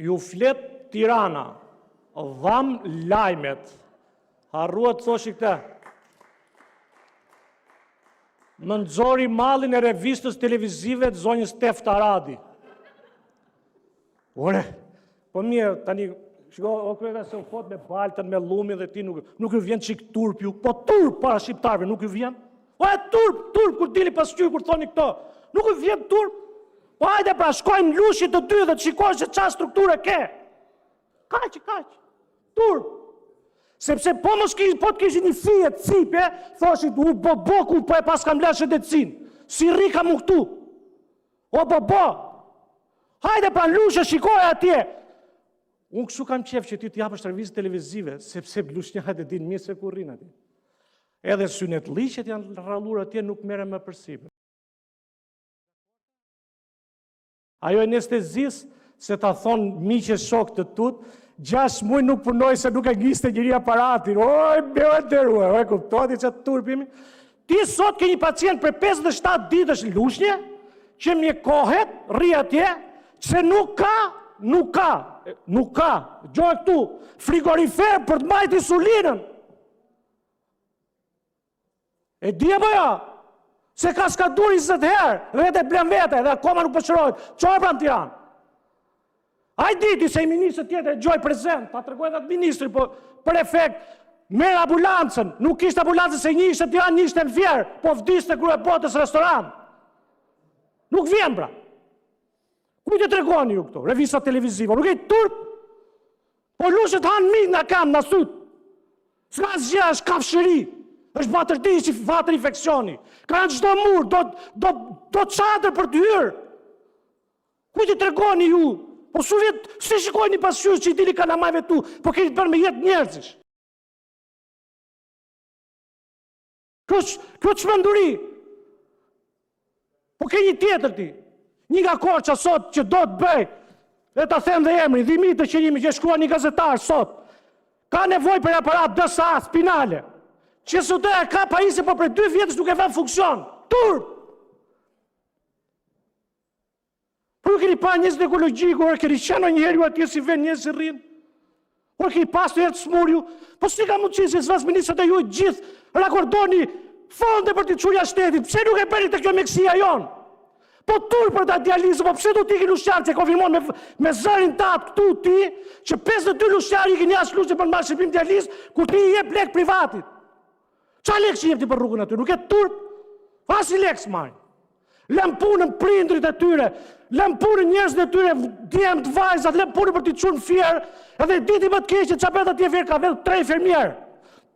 Ju flet Tirana, dhamë lajmet. Harruat të thoshin këtë. Më nxori mallin e revistës televizive të zonjës Tefta Radi. Ore, po mirë, tani, shiko, o kryetar, se u fol me baltën, me llumin dhe ti nuk... Nuk ju vjen çikë turp ju? Po turp para shqiptarëve, nuk ju vjen? Po e turp, turp, kur dilni në pasqyrë, kur thoni këto! Nuk ju vjen turp? Po hajde pra, shkojmë në Lushnjë të dy dhe të shikojmë se ça strukture ke! Kaq, kaq, turp! Sepse po mos ki, po të kishit një fije cipe, thoshit, u bo bo ku po e paskam lënë shëndetësinë, si rrika mu këtu, o bo bo, hajde pra në Lushnjë, shikoje atje. Unë kështu kam qejf që ti të japësh revistën televizive, sepse lushnjarët e dinë mirë se ku rrinë atje. Edhe synetllëqet janë rrallur atje, nuk merren më përsipër. Ajo e anestezisë, se ta thonë miq e shokë të tu, 6 muaj nuk punoi se nuk e ngiste njeri aparatin. Oj, me e nderuar, e kupton ti çfarë turpi jemi? Ti sot ke një pacient për 57 ditësh në Lushnjë, që mjekohet, rri atje, se nuk ka, nuk ka, nuk ka, dëgjoje këtu, frigorifer për të mbajtur insulinën. E di apo jo? Se ka skaduar 20 herë, vetë e blen vete dhe akoma nuk po shërohet. Çoje pra në Tiranë. Ai diti se i ministër tjetër e gjoj prezent, ta tregoj edhe atë ministri, po për efekt, merr ambulancën, nuk kishte ambulancën se një ishte në Tiranë, një ishte në Fier, po vdiste gruaja e botës në restorant. Nuk vjen pra. Kujt i tregoni ju këto? Revista televizive, nuk e turp? Po lushnjët hanë minj nga këmbë, nga sytë. S'ka asgjë, është kafshëri. Është vatërdi si vatër infeksioni. Ka në çdo mur, do, do, do çadër për të hyrë. Kujt i tregoni ju? Po su vjet, si shikojni pasqyrë që i dili kalamajve tu, po keni të bërë me jetë njerëzish. Kjo, kjo çmenduri. Po ke një tjetër ti. Një nga Korça sot që do të bëj, dhe ta them dhe emrin, Dhimitër Qerimi, që e shkruan një gazetar sot, ka nevojë për aparat DSA spinale. QSUT e ka pajisje, po prej dy vjetësh nuk e vë në funksion. Turp! Po ju keni pa njerëzit ekologjik, ore, keni qenë ndonjëherë ju atje si venë njerëz si rrinë? Por keni pas ndonjëherë të sëmurë ju? Po si ka mundësi se zëvendësministrat e juaj gjithë rakordoni fonde për t'i çuar jashtë shtetit? Pse nuk e bëni të kjo mjekësia jonë? Po turp për ta dializë, po pse do t'ikin lushnjarët që konfirmon me, me zërin tat këtu ti, që 52 lushnjarë ikin jashtë Lushnjës për të marrë shërbim dializë, kur ti i jep lek privatit. Ça lek që jep ti për rrugën aty? Nuk e turp? Asnjë lek s'marrin. Lën punën prindrit e tyre, lën punën njerëzit e tyre, djemtë, vajzat, lën punën për t'i çuar në Fier, edhe ditë më të keqe çfarë bëhet atje Fier ka vetëm tre infermier.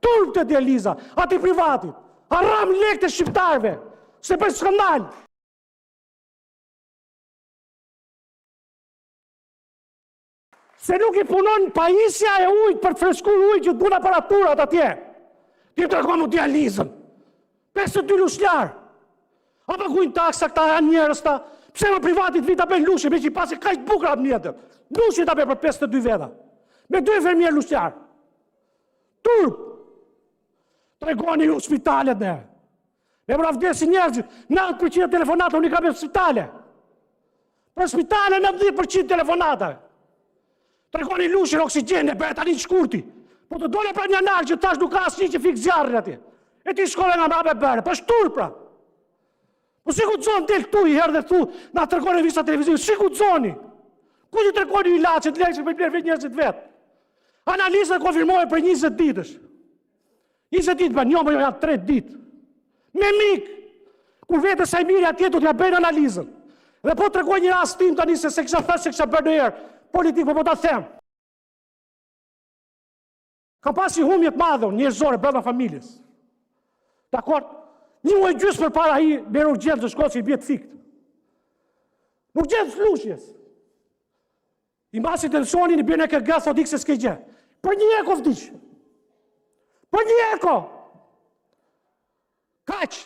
Turp te dializa, aty privatit. Haram lekët e shqiptarëve, se bëj skandal. Se nuk i punon pajisja e ujit për të freskuar ujin që duan aparaturat atje. Ti tregon mu dializën. 52 lushnjar. A paguajnë taksa këta janë njerëz ta? Pse më privatit vi ta bëjnë Lushnjë, me që i pasi kaq të bukura mjetet. Lushnjë ta bëjë për 52 veta. Me dy infermierë lushnjar. Turp! Tregoni ju spitalet ne. Ne pra vdesin njerëzit, 90% e telefonatave unë i kam në spitale. Për spitale 90% telefonatave. Tregoni Lushnjën, oksigjen, e bëre tani në shkurti. Po të dole pra një janar që tash nuk ka asnjë që fik zjarrin atje. E ti shkove nga mbrapa e bëre, po është turp pra. Po si guxon del këtu i herë dhe thu, na tregon revista televizive, si guxoni? Ku ti tregoni ilaçet, lekë që po i bler vetë njerëzit vetë? Analizat konfirmohen për 20 ditësh. 20 ditë bën, jo, më jo, janë 3 ditë. Me mik, kur vete Saimiri atje do t'ja bëjnë analizën. Dhe po tregoj një rast tim tani se se kisha thënë se kisha bërë ndonjëherë politik, po po ta them. Kam pas një humbje të madhe unë, njerëzore brenda familjes. Dakor? Një muaj gjysmë përpara ai merr urgjencë në shkollë që i bie të fikt. Në urgjencë të Lushnjës. I mbasi tensionin, i bie në EKG, thot ik se s'ke gjë. Për një eko vdiq. Për një eko. Kaq.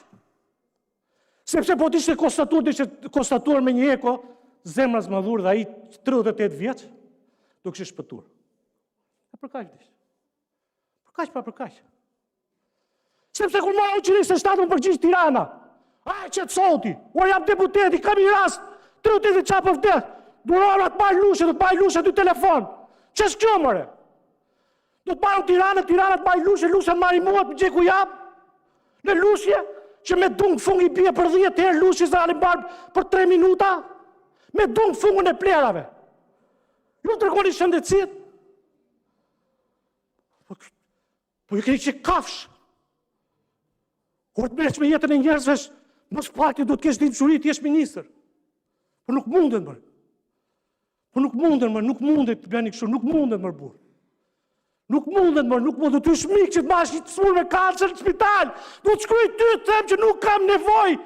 Sepse po të ishte konstatuar, të ishte konstatuar me një eko, zemra zmadhur dhe ai 38 vjeç, do kishte shpëtuar. E për kaq vdiq. Për kaq, pa për kaq. Sepse kur mora unë 127 më përgjigj Tirana. A, qetësohu ti, ua jam deputeti, kam një rast, 38 vjeç po vdes. Duro të marrë Lushnjën, do të marrë Lushnja ty telefon. Ç'është kjo, more? Do të marrë Tiranën, Tirana të marrë Lushnjën, Lushnja të marrë mua, të më gjejë ku jam? Në Lushnjë, që me dung fung i bie për 10 herë Lushnjës dhe anembanë për 3 minuta? Me dung fungun e plehrave. Ju tregoni shëndetësinë? Po, po ju keni qenë kafshë. Kur të merresh me jetën e njerëzve, më së pakti duhet të kesh dhimbsuri të jesh ministër. Po nuk mundet, more. Po nuk mundet, more, nuk mundet të bëni kështu, nuk mundet, more burrë. Nuk mundet, more, nuk mundet. Ty shmik që të marrësh një të sëmurë me kancer në spital. Do të shkruaj ty të them që nuk kam nevojë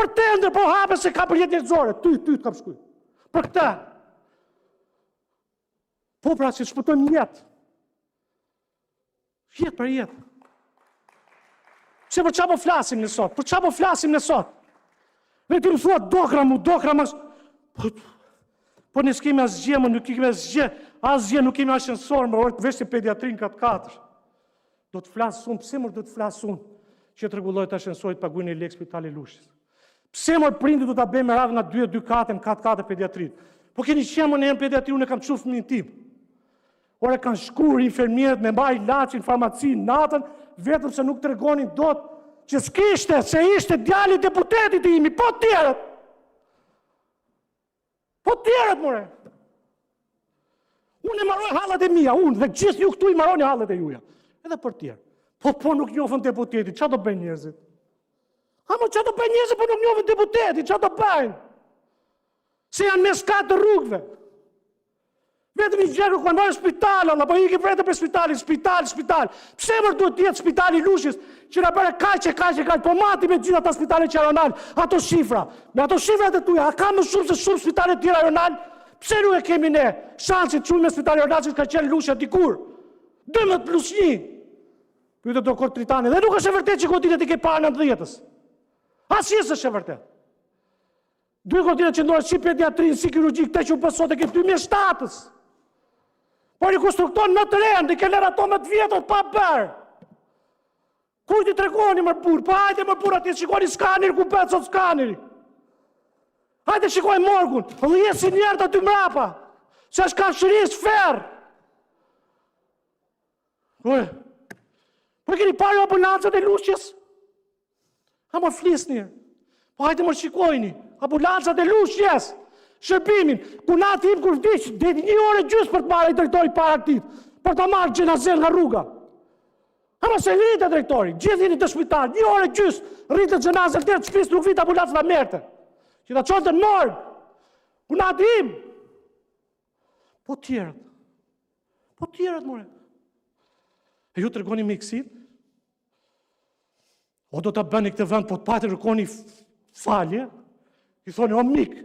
për tender, po hape se ka për jetë njerëzore. Ty, ty të kam shkruaj. Për këtë. Po pra, që të shpëtojmë jetë. Jetë për jetë. Pse për ça po flasim ne sot? Për ça po flasim ne sot? Dhe ti më thua dokra mu, dokra mas... Po, po ne s'kemi asgjë, më nuk kemi asgjë, asgjë, nuk kemi ashensor, më orë të vesh pediatrinë kat 4. Do të flas unë, pse më do të flas unë që të rregullohet ashensori të paguajnë lekë spitali i Lushnjës? Pse më prindi do ta bëjmë me radhë nga 2 e 2 kate në kat 4 pediatrinë? Po keni qenë më në pediatri, unë e kam çu fëmijën tim. Ore kanë shkuar infermierët me marrë ilaçin në farmaci natën, vetëm se nuk tregonin dot që s'kishte, se ishte djali i deputetit imi, po të tjerët. Po të tjerët, more. Unë e mbaroj hallet e mia, unë dhe gjithë ju këtu i mbaroni hallet e juaja. Edhe për të tjerë. Po po nuk njohën deputetin, ça do bëjnë njerëzit? Ha mo ça do bëjnë njerëzit po nuk njohën deputetin, ça do bëjnë? Se janë mes katër rrugëve. Vetëm një gjë kërkojnë, marrë spital, Allah, po ikin vetëm për spitalin, spital, spital. Pse më duhet të jetë spitali i Lushnjës që na bëre kaq e kaq e kaq, po mati me gjithë ata spitale që rajonal, ato shifra. Me ato shifrat e tuaja, a ka më shumë se shumë spitale të tjera rajonal? Pse nuk e kemi ne shansin të quajmë spital rajonal siç ka qenë Lushnja dikur? 12 plus 1. Pyete doktor Tritani, dhe nuk është e vërtetë që godinat i ke para 90-ës. Asgjë s'është e vërtetë. Dy godinat qendrore si pediatrinë, si kirurgji, këte që u bë sot e ke 2007-ës. Po rikonstrukton më të renë, dhe ke lënë ato më të vjetër pa bërë. Kujt i tregoni më burrë? Po hajde më burrë atje shikoni skanerin ku bëhet sot skaneri. Hajde shikoj morgun, dhjesin njerëz aty mbrapa. Se është kafshërisht ferr. Po, po keni parë ambulancat e Lushnjës? Ha më flisni. Po hajde më shikojni. Ambulancat e Lushnjës. Shërbimin, kunati im kur vdiq, deti një orë e gjysë për të marrë i drejtori para këtij, për ta marrë xhenazen nga rruga. Ama se ngrite drejtori, gjithë jeni dëshmitar, një orë e gjysë, rrinte xhenazen deri të shtëpisë, nuk vinte ambulanca ta merrte. Që ta çonte në morg. Kunati im. Po tjerët. Po tjerët, more. E ju tregoni mjekësinë? O do të bëni këtë vend, po të patë kërkoni falje, i thoni, o mik,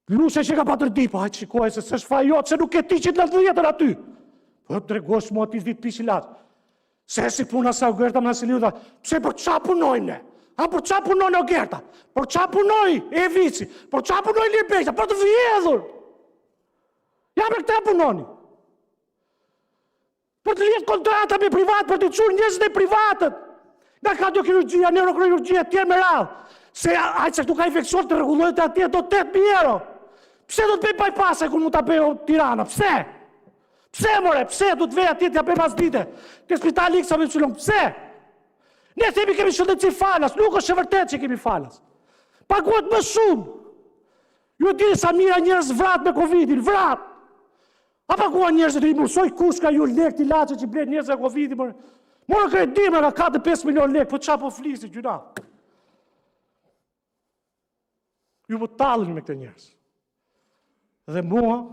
Lushnja që ka patër di, po hajtë shikoj se s'është faj jot, se nuk e ti që të 90-ën aty. Po të tregosh mua ti s'di të pish ilaç. Se si puna sa Ogerta Manastirliu, tha, pse për ça punojmë ne? A për ça punon Ogerta? Për ça punoi Evici? Për ça punoi Ilir Beqja? Për të vjedhur! Ja për këtë punoni. Për të lidhë kontrata me privat, për të çuar njerëzit e privatët. Nga kardiokirurgjia, neurokirurgjia, tjerë me radhë. Se aq sa këtu ka infeksion të rregullohet atje do 8000 euro. Pse do të bëj bypass kur mund ta bëj Tirana? Pse? Pse more? Pse do të vej atje t'ia bëj pas dite? Te spitali X apo Y? Pse? Ne themi kemi shëndetësi falas, nuk është e vërtetë që kemi falas. Paguhet më shumë. Ju e dini sa mira njerëz vrat me Covidin, vrat. A paguan njerëzit rimbursoj kush ka ju lekë të ilaçe që blen njerëz nga Covidi, more? More kredi më nga 4-5 milion lekë, po ça po flisi gjynah? Ju po talleni me këtë njerëz. Dhe mua,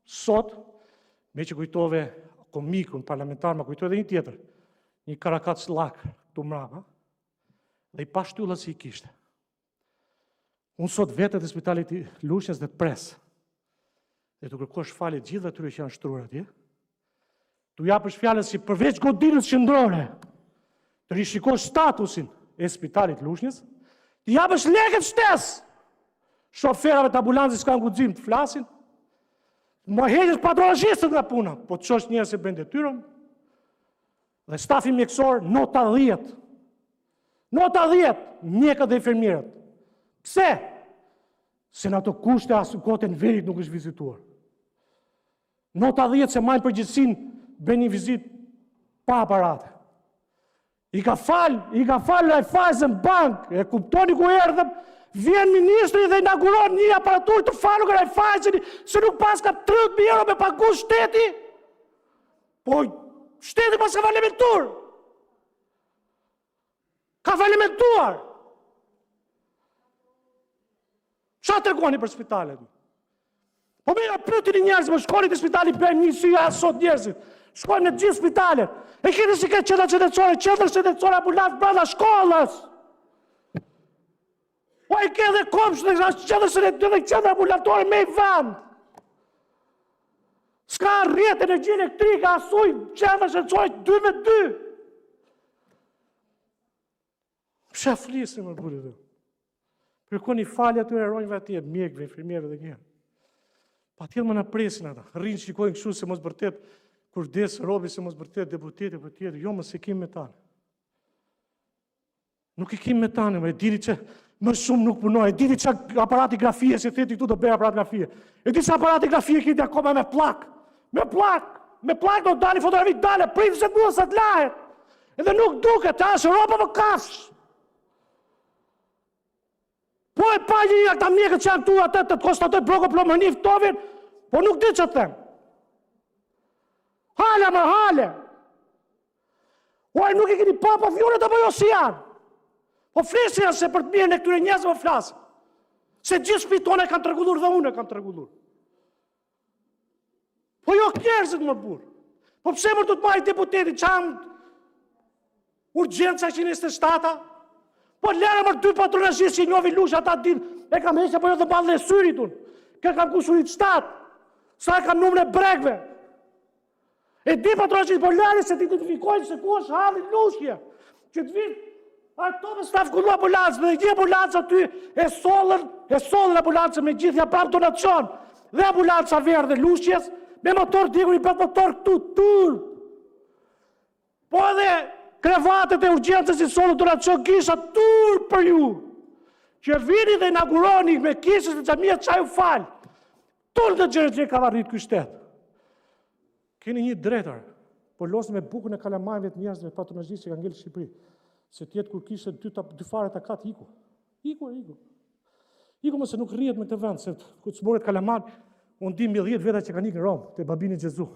sot, me që kujtove komikun parlamentar, ma kujtove edhe një tjetër, një karakacllak këtu mbrapa, dhe i pa shtyllat si i kishte. Unë sot vetë te spitalit i Lushnjës dhe të pres. Dhe t'u kërkosh falje gjithë atyre që janë shtruar atje, t'u japësh fjalën si përveç godinës qendrore, të rishikosh statusin e spitalit Lushnjës, t'i japësh lekët shtesë shoferave të ambulancës kanë guxim të flasin, më heqësh patronazhistët nga puna, po të çosh njerëz që bëjnë detyrën. Dhe stafi mjekësor nota 10. Nota 10, mjekët dhe infermierët. Pse? Se në ato kushte as në kohë të Enverit nuk është vizituar. Nota 10 se marrin përgjegjësinë, bëjnë një vizitë pa aparate. I ka falë, i ka falë Raiffeisen Bank, e kuptoni ku erdhëm? Vjen ministri dhe inauguron një aparaturë të falur nga Raiffeiseni, se nuk paska 30.000 euro me pagu shteti? Po shteti paska falimentuar! Ka falimentuar! Ça tregoni për spitalet? Po mirë, pyetini njerëzit, më shkoni te spitali bëjmë një si janë sot njerëzit. Shkojmë në të gjithë spitalet. E keni si ke qendra shëndetësore, qendra shëndetësore ambulancë brenda shkollës. Po e ke dhe kopsht dhe qendra shëndetësore dhe qendra ambulatore me i vend. S'ka rrjet energji elektrike, as ujë, qendra shëndetësore 2 me 2. Pse flisni më burri dhe? Kërkoni falje atyre heronjve atje, mjekëve, infermierëve dhe njerë. Patjetër më na presin ata, rrinë, shikojnë kështu se mos bërtet, kur vdes robi se mos bërtet deputeti për tjetër, jo mos e kemi me tanë. Nuk e kemi me tanë, më e dini që më shumë nuk punoj, e dini që aparati grafie, se theti këtu do bëj aparat grafie. E dini që aparati grafie kiti akoma me pllakë, me pllakë, me pllakë do dali fotografi, dale, pritë se mua sa të lahet. Edhe nuk duket, a është rob apo kafshë. Po e pa një nga këta mjekët që janë këtu atë të të konstatoj bronkopneumoni ftovin, po nuk di që të them. Hale, më hale! Ua, nuk e keni pa pavionet apo jo si janë? Po flisni se për të mirën e këtyre njerëzve po flasim. Se gjithë shtëpitë tona e kanë rregullur dhe unë e kam rregullur. Po jo njerëzit më burr. Po pse më do të marrë deputeti çan urgjenca 127-a? Po lëre më dy patronazhistë që i njohin Lusha ata din, e kam hequr apo jo dhe ballën e syrit unë. Kë kam kushturit 7. Sa e kam numrin e brekëve. E di patronazhistë, po lëre se ti identifikojnë se ku është halli Lushnje. Që të vinë ato me staf kullu ambulancë, dhe një ambulancë aty e sollën, e sollën ambulancën me gjithë, ja prapë donacion. Dhe ambulanca verdhë e Lushnjes, me motor djegur i bët motor këtu, turp. Po edhe krevatet e urgjencës i sollën donacion kisha, turp për ju. Që vini dhe inauguroni me kishës e xhamia ça ju fal. Turp të gjërë që ka arrit ky shtet. Keni një drejtër, po losni me bukën e kalamajve të njerëzve patronazhistë që kanë ngelë në Shqipëri. Se tjetë kur kishte dy, ta, dy fare takat, iku. Iku, iku. Iku më se nuk rrihet me këtë vend, se ku të smuret kalaman, unë di mbi 10 veta që kanë ikë në Romë, te Babini Gjezu.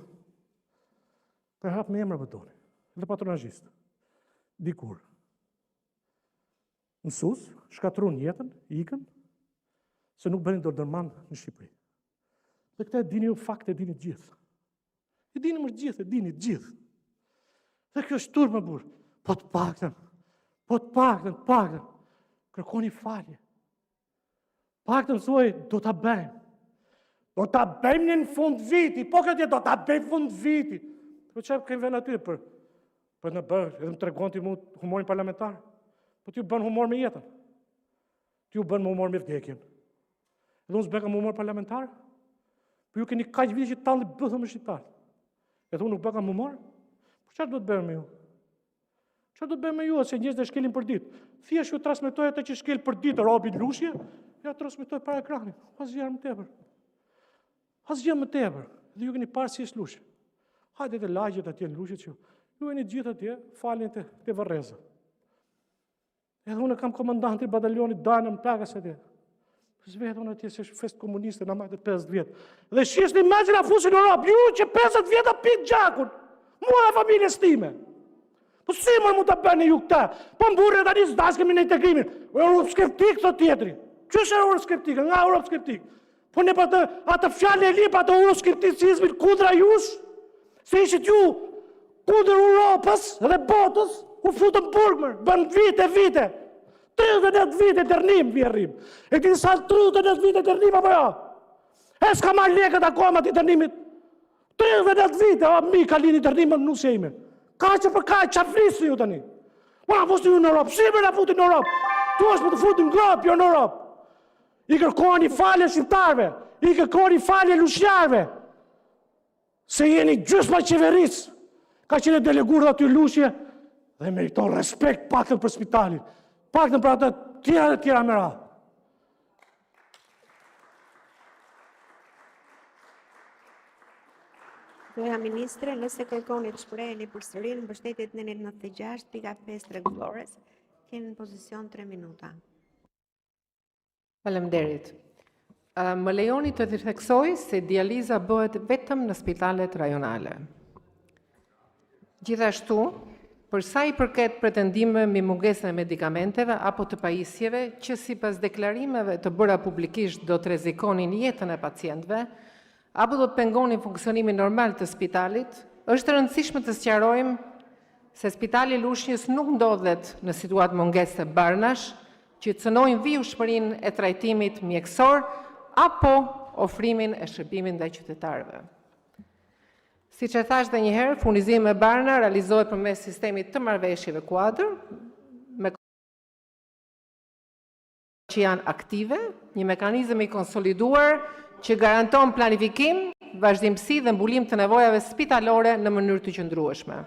Për hap me emra po doni. Dhe patronazhistë. Dikur. Mësues, shkatrun jetën, ikën, se nuk bënin dot dërman në Shqipëri. Dhe këtë e dini ju fakt e dini të gjithë. E dini më të gjithë, e dini të gjithë. Dhe kjo është turp më burr. Po të paktën, po të paktën, të paktën. Kërkoni falje. Paktën thuaj, do ta bëjmë. Do ta bëjmë në fund viti. Po këtë do ta bëjmë fund viti. Po çfarë kemi vënë aty për për në bërë, edhe më tregon ti mu humorin parlamentar. Po ti u bën humor me jetën. Ti u bën humor me vdekjen. Edhe unë s'bëkam humor parlamentar? Po ju keni kaq vite që talli bëthëm me shqiptar. Edhe unë nuk bëkam humor? Po çfarë do të bëjmë me ju? Çfarë do të bëjmë me ju se njerëzit e shkelin për ditë? Thjesht ju transmetoj atë që shkel për ditë robi Lushnje, ja transmetoj para ekranit. Asgjë më tepër. Asgjë më tepër. Dhe ju keni parë si është Lushnja. Hajde te lagjet atje në Lushnje që ju jeni të gjithë atje, falni te te varreza. Edhe unë kam komandantin e batalionit Dajnë në plakës atje. S'vetë unë atje se është festë komuniste, na majtë 50 vjetë. Dhe shisni me që na fusin në Europë, ju që 50 vjetë a pitë gjakun, mua dhe familjes time. Po si më mund të bëni ju këta? Po mburre tani s'daskemi në integrimin. Euroskeptik, thot tjetri. Qysh euroskeptik? Nga euroskeptik? Po ne pa të, atë fjalë e lip, atë euroskepticizmin kundra jush, se ishit ju kundër Europës dhe botës, u futëm burg mër, bën vite, vite. 39 vite dërnim, vjerrim. E di sa 39 vite dërnim, apo jo? E s'ka marrë lekët akoma të dërnimit. 39 vite, o mi, ka lini dërnim më nusja ime. Ka që për ka, që flisni ju tani? Po na fusni ju në Europë, si më na futin në Europë? Tu është për të futin në gropë, jo në Europë. I kërkoni falje shqiptarëve, i kërkoni falje lushnjarëve, se jeni gjysma qeverisë. Ka qenë deleguar aty Lushnje dhe meriton respekt paktën për spitalin, paktën për atë tjera dhe tjera me radhë. Zonja Ministre, nëse kërkoni të shpreheni përsëri, në mbështetje të nenit 96, pika 5, të Rregullores, keni në dispozicion 3 minuta. Faleminderit! Më lejoni të ritheksoj se dializa bëhet vetëm në spitalet rajonale. Gjithashtu, për sa u përket pretendimeve mbi mungesën e medikamenteve apo të pajisjeve, që, sipas deklarimeve të bëra publikisht, do të rrezikonin jetën e pacientëve apo do të pengonin funksionimin normal të spitalit, është e rëndësishme të sqarojmë se Spitali i Lushnjës nuk ndodhet në situatë mungese barnash, që cenojnë vijueshmërinë e trajtimit mjekësor apo ofrimin e shërbimit ndaj qytetarëve. Siç e thashë edhe një herë, furnizimi me barna realizohet përmes sistemit të marrëveshjeve kuadër, me që janë aktive, një mekanizëm i konsoliduar që garanton planifikim, vazhdimësi dhe mbulim të nevojave spitalore në mënyrë të qëndrueshme.